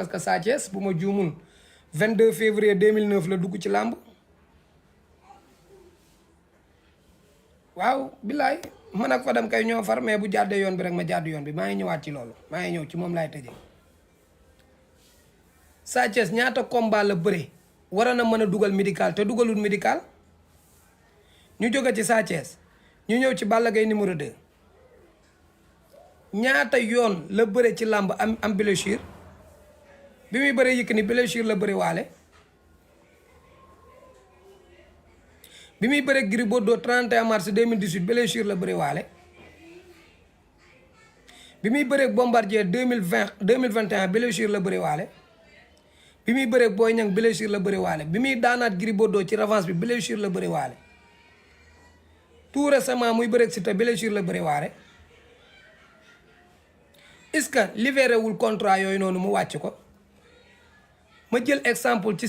que Sa Thiès bu ma juumul 22 février 2009 la dugg ci làmb waaw billaay man ak Fadam kay ñoo far mais bu jàddee yoon bi rek ma jàdd yoon bi maa ngi ñëwaat ci loolu maa ngi ñëw ci moom laay tëjee Sa Thiès ñaata combat la bëre war na mën a dugal médical te dugalul médical ñu jóge ci Sa Thiès ñu ñëw ci Balla Gaye numéro 2 ñaata yoon la bëre ci làmb am blessure bi muy bëre Yékini blessure la bëre waale bi muy bëre Gris Bordeaux 31 mars 2018 blessure la bëre waale bi muy bëre Bombardier 2021 blessure la bëre waale bi muy bëre Boy Niang blessure la bëre waale bi muy daanaat Gris Bordeaux ci revanche bi blessure la bëre waale tout récemment muy bëre Siteu blessure la bëre waale est-ce que libéré wul contrat yooyu noonu mu wàcc ko ma jël exemple ci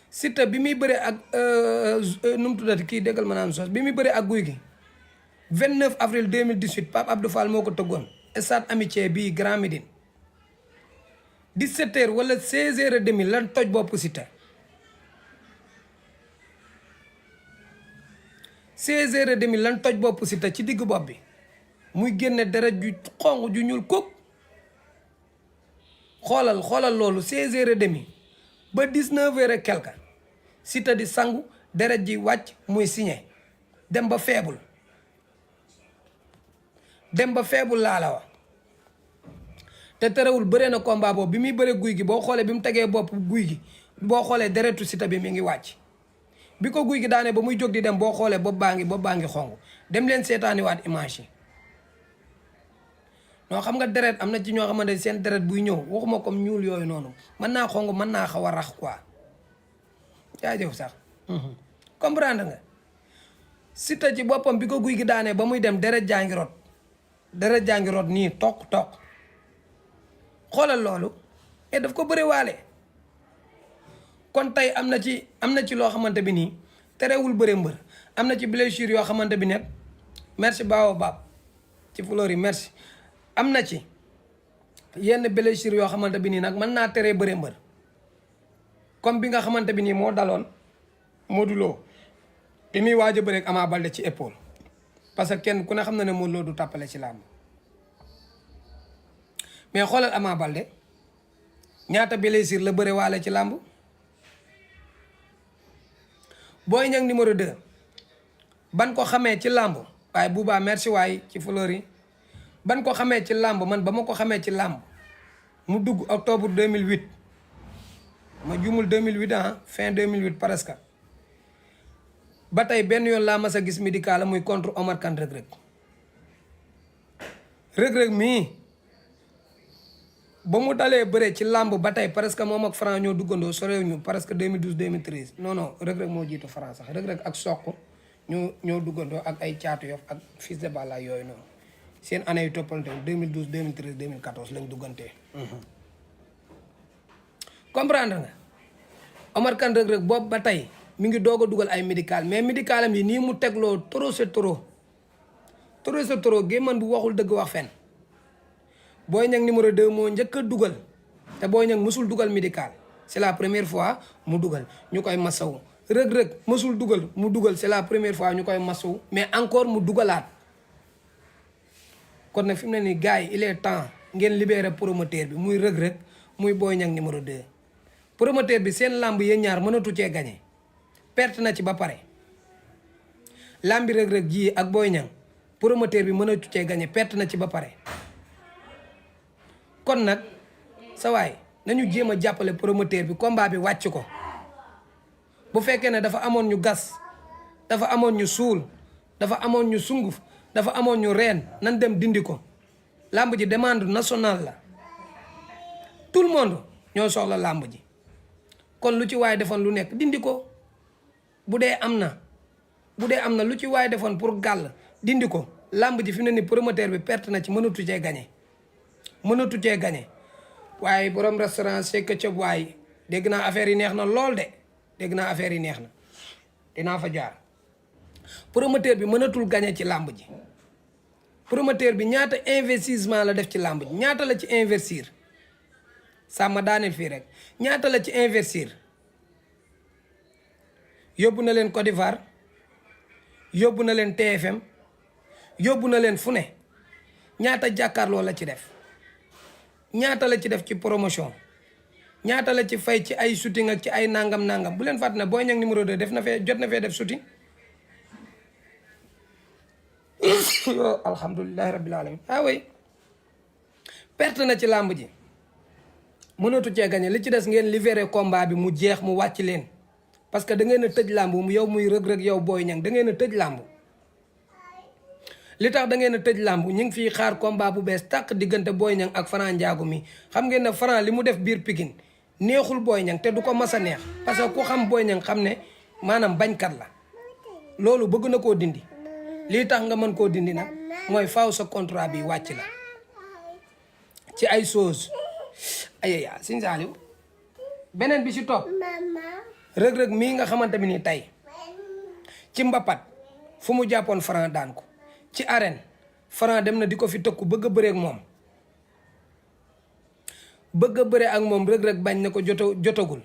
Siteu bi muy bëre ak nu mu tuddati kii déggal ma naan sos bi muy bëre ak Gouye Gui 29 avril 2018 Pape Abdou Fall moo ko tëggoon stade Amitié bii Grand Médine 17h wala 16h30 lan toj bopp Siteu 16h30 lan toj bopp Siteu ci diggu bopp bi muy génne deret ju xonq ju ñuul kuk xoolal loolu 16h30 ba 19h et quelque Siteu di sangu deret ji wàcc muy signé dem ba feebul laa la wax te terewul bëree na combat boobu bi muy bëree Gouye Gui boo xoolee bi mu tegee bopp Gouye Gui boo xoolee deretu Siteu bi mi ngi wàcc bi ko Gouye Gui daanee ba muy jóg di dem boo xoolee bopp baa ngi xong dem leen seetaaniwaat image yi non xam nga deret am na ci ñoo xamante seen deret buy ñëw waxuma comme ñuul yooyu noonu mën naa xong mën naa xaw a rax quoi jaajëf sax comprendre nga Siteu ci boppam bi ko Gouye Gui daanee ba muy dem deret jaa ngi rot nii toq xoolal loolu et daf ko bëre waale kon tey am na ci loo xamante bi nii terewul bëre mbër am na ci blessure yoo xamante bi nekk merci Bao Bab ci fleur yi merci am na ci yenn blessure yoo xamante bi nii nag mën naa teree bëre mbër comme bi nga xamante bi nii moo daloon Modou Lo bi muy waaj a bëre ak Ama Baldé ci épaule parce que kenn ku ne xam na ne Modou Lo du tàppale ci làmb mais xoolal Ama Baldé ñaata blessure la bëre waale ci làmb Boy Niang numéro 2 ban ko xamee ci làmb waaye Bouba merci waay ci fleur yi ban ko xamee ci làmb man ba ma ko xamee ci làmb mu dugg octobre 2008 ma jumul 2008 fin 2008 presque ba tey benn yoon laa mas a gis médical muy contre Omar Kane Reug Reug mii ba mu dalee bëre ci làmb ba tey presque moom ak Franc ñoo duggandoo sorew ñu presque 2012 2013 non Reug Reug moo jiitu Franc sax Reug Reug ak Sokh ñoo duggandoo ak ay caatu yof ak Fils de Balla yooyu noonu seen année yu toppalante 2012 2013 2014 lañ duggantee comprendre nga Omar Kane Reug Reug boobu ba tey mi ngi doog a dugal ay médical mais médicalam yi nii mu tegloo trop c'est trop gémman bu waxul dëgg wax fen Boy Niang numéro 2 moo njëkk a dugal te Boy Niang mësul dugal médical c'est la première fois mu dugal ñu koy masawu Reug Reug mësul dugal mu dugal c'est la première fois ñu koy masawu mais encore mu dugalaat kon nag fi mu ne nii gars yi il est temps ngeen libérer promoteur bi muy Reug Reug muy Boy Niang numéro 2 promoteur bi seen lamb yéen ñaar mënatu cee gagné perte na ci ba pare lambi Reug Reug ji ak Boy Niang promoteur bi mënatu cee gagné perte na ci ba pare kon nag sa waay nañu jéem a jàppale promoteur bi combat bi wàcc ko bu fekkee ne dafa amoon ñu gas dafa amoon ñu suul dafa amoon ñu sunguf dafa amoon ñu reen nan dem dindi ko làmb ji demande nationale la tout le monde ñoo soxla làmb ji kon lu ci waay defoon lu nekk dindi ko bu dee am na lu ci waay defoon pour gàll dindi ko làmb ji fi mu ne ni promoteur bi perte na ci mënatu cee gagné waaye borom restaurant Seck Thiop waay dégg naa affaire yi neex na lool de dinaa fa jaar promoteur bi mënatul gagné ci làmb ji promoteur bi ñaata investissement la def ci làmb ji ñaata la ci investir sàmma daaneel fii rek ñaata la ci investir yóbbu na leen Côte d'Ivoire yóbbu na leen TFM yóbbu na leen fu ne ñaata jàkkaarloo la ci def ñaata la ci def ci promotion ñaata la ci fay ci ay shooting ak ci ay nangam bu leen fàtte ne Boy Niang numéro 2 def na fee jot na fee def shooting yo alhamdulilahi rabbil alamin oui perte na ci làmb ji mënatu cee gagné li ci des ngeen libéré combat bi mu jeex mu wàcc leen parce que da ngeen a tëj làmb mu yow muy rëg-rëg yow Boy Niang da ngeen a tëj làmb li tax da ngeen a tëj làmb ñu ngi fiy xaar combat bu bees tàq diggante Boy Niang ak Franc Ndiago mi xam ngeen ne Franc li mu def biir Pikine neexul Boy Niang te du ko mas a neex parce que ku xam Boy Niang xam ne maanaam bañkat la loolu bëgg na koo dindi lii tax nga mën koo dindi nag mooy faaw sa contrat bi wàcc la ci ay choses ayaya Sëñ Saaliw beneen bi ci topp rëg-rëg mii nga xamante bi ni tey ci mbapat fu mu jàppoon Franc daan ko ci arène Franc dem na di ko fi tëkku bëgg a bëree ak moom bëgg a bëree ak moom rëg-rëg bañ na ko jotagul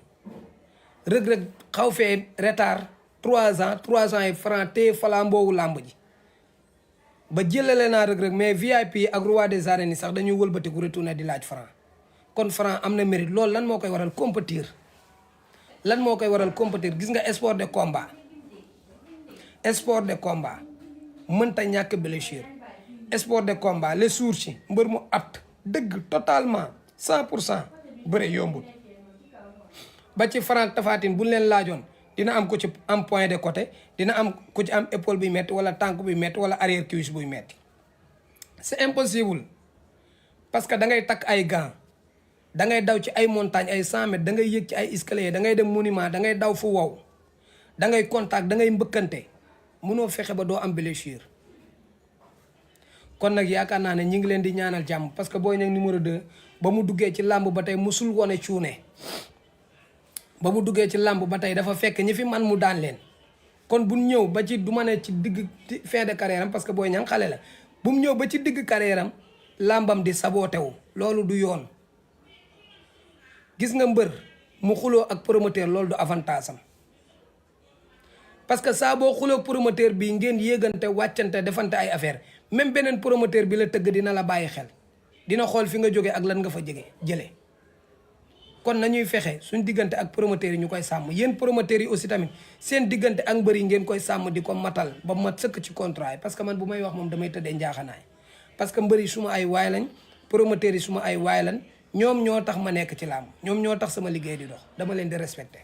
rëg-rëg xaw fee retard 3 ans yi Franc téye flambeau làmb ji ba jëlale naa rëg-rëg mais VIP ak roi des arènes yi sax dañuy wëlbatiku retourné di laaj Franc kon Franc am na mérite loolu lan moo koy waral compétir lan moo koy waral compétir gis nga sport de combat mënta ñàkk blessure sport de combat les jours ci mbër mu at dëgg totalement 100% bëre yombul ba ci Franc Tapha Tine buñ leen laajoon dina am ku ci am point de côté dina am ku ci am épaule buy metti wala tànk buy metti wala arrière cuisse buy metti c'est impossible parce que da ngay takk ay gants da ngay daw ci ay montagne ay 100 mètres da ngay yëg ci ay escalier da ngay dem monument da ngay daw fu wow da ngay contact da ngay mbëkkante mënoo fexe ba doo am blessure kon nag yaakaar naa ne ñi ngi leen di ñaanal jàmm parce que Boy Niang numéro 2 ba mu duggee ci làmb ba tey musul wone cuune ba mu duggee ci làmb ba tey dafa fekk ñi fi man mu daan leen kon bu ñëw ba ci du ma ne ci digg fin de carrière am parce que Boy Niang xale la bu mu ñëw ba ci digg carrière am làmbam di saboté wu loolu du yoon gis nga mbër mu xuloo ak promoteur loolu du avantage am parce que saa boo xuloo promoteur bi ngeen yéegante wàccante defante ay affaire même beneen promoteur bi la tëgg dina la bàyyi xel dina xool fi nga jógee ak lan nga fa jëlee kon nañuy fexe suñ diggante ak promoteurs yi ñu koy sàmm yéen promoteurs yi aussi tamit seen diggante ak mbër yi ngeen koy sàmm di ko matal ba mat sëkk ci contrat yi parce que man bu may wax moom damay tëddee njaaxanaay parce que mbër yi suma ay waay lañ promoteurs yi suma ay waay lañ ñoom ñoo tax ma nekk ci làmb ñoom ñoo tax sama liggéey di dox dama leen di respecté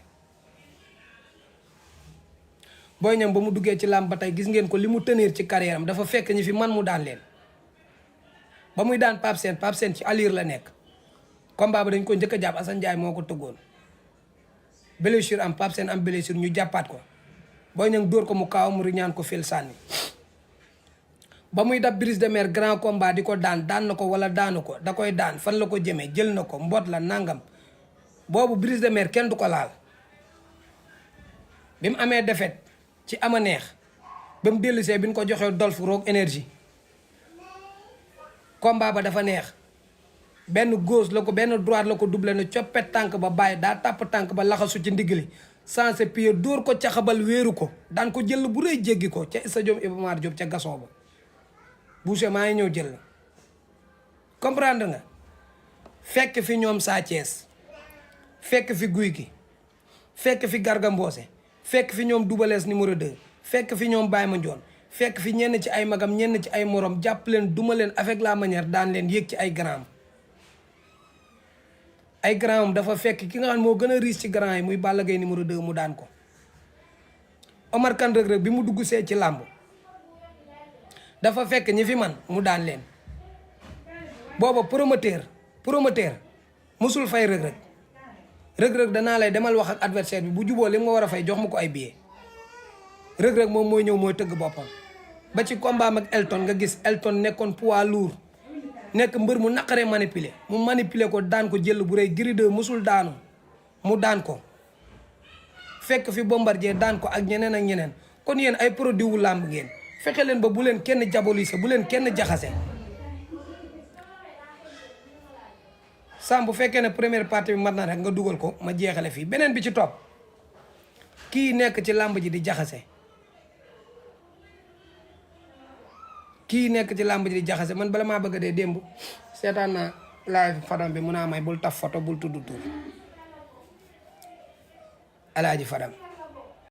Boy Niang ba mu duggee ci làmb ba tey gis ngeen ko li mu tenir ci carrière am dafa fekk ñi fi man mu daan leen ba muy daan Pape Sène ci allure la nekk combat ba dañ ko njëkk a jàpp Assane Ndiaye moo ko tëggoon blessure am Pape Sène am blessure ñu jàppaat ko Boy Niang dóor ko mu kaaw mu riñaan ko fil sànni ba muy dab Brise de Mer grand combat di ko daan na ko wala daanu ko da koy daan fan la ko jëmee jël na ko mboot la nangam boobu Brise de Mer kenn du ko laal bi mu amee défaite ci ama neex ba mu dellusee bi ñu ko joxee Dolf Rock énergie combat ba dafa neex benn gauche la ko benn droite la ko doublé na coppet tànk ba bàyyi daa tàpp tànk ba laxasu ci ndigli sensé pied dóor ko caxabal wéeru ko daan ko jël bu rëy jéggi ko ca stade Iba Mar Diop ca Gaston ba Boucher maa ngi ñëw jël la comprendre nga fekk fi ñoom Sa Thiès fekk fi Guy gi fekk fi Garga Mbossé fekk fi ñoom Double Less numéro 2 fekk fi ñoom Baye Mandione fekk fi ñenn ci ay magam ñenn ci ay morom jàpp leen duma leen avec la manière daan leen yéeg ci ay grand dafa fekk ki nga xam ne moo gën a riche ci grand yi muy Balla Gaye numéro 2 mu daan ko Omar Kane Reug Reug bi mu dugg see ci làmb dafa fekk ñi fi man mu daan leen booba promoteur musul fay Reug Reug danaa lay demal wax ak adversaire bi bu juboo li nga war a fay jox ma ko ay billets Reug Reug moom mooy ñëw mooy tëgg boppam ba ci combat ak Elton nga gis Elton nekkoon poids lourd nekk mbër mu naqaree manipuler mu manipuler ko daan ko jël bu rëy Gris 2 musul daanu mu daan ko fekk fi Bombardier daan ko ak ñeneen kon yéen ay produit wu làmb ngeen fexe leen ba bu leen kenn diaboliser bu leen kenn jaxase. Sam bu fekkee ne première partie bi mat na rek nga dugal ko ma jeexale fii beneen bi ci topp kii nekk ci làmb ji di jaxase. kii nekk ci làmb ji di jaxase man bala maa bëgg a dee démb seetaan naa live Fadam bi mun naa may bul taf photo bul tudd tur Alaaji Fadam